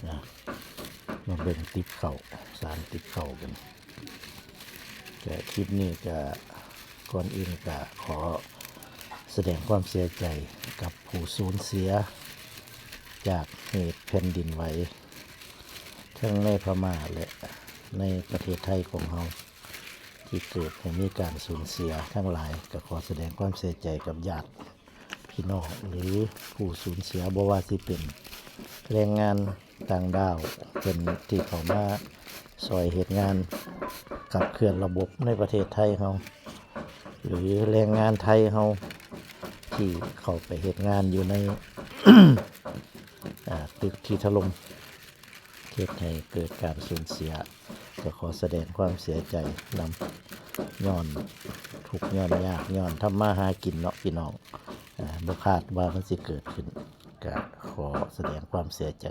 ນະ ມາເບິ່ງຕິບເຂົ້າ ສານຕິບເຂົ້າກັນ. ກະຄລິບນີ້ກະ ກ່ອນອື່ນກະຂໍສະແດງຄວາມເສຍໃຈກັບຜູ້ສູນເສຍຈາກເຫດແຜ່ນດິນໄຫວ ທັງໃນພະມ້າ ແລະ ໃນປະເທດໄທຂອງເຮົາ ທີ່ເກີດໃຫ້ມີການສູນເສຍທັງຫຼາຍ. ກະຂໍສະແດງຄວາມເສຍໃຈກັບຍາດ ພີ່ນ້ອງ ຫຼື ຜູ້ສູນເສຍ, ບໍ່ວ່າຊິເປັນແຮງງານຕ່າງດ້າວ ເພິ່ນທີ່ເຂົ້າມາຊ່ອຍເຮັດງານຂັບເຄື່ອນລະບົບໃນປະເທດໄທເຮົາ ຫຼື ແຮງງານໄທເຮົາທີ່ເຂົ້າໄປເຮັດງານຢູ່ໃນ ອາ ຕຶກທີ່ຖະຫຼົ່ມ ເຮັດໃຫ້ເກີດການສູນເສຍ, ກໍຂໍສະແດງຄວາມເສຍໃຈນຳ. ຍ້ອນທຸກຍ້ອນຍາກ ຍ້ອນທຳມາຫາກິນເນາະ ພີ່ນ້ອງ, ອາ ບໍ່ຄາດວ່າມັນຊິເກີດຂຶ້ນ, ກະຂໍສະແດງຄວາມເສຍໃຈ.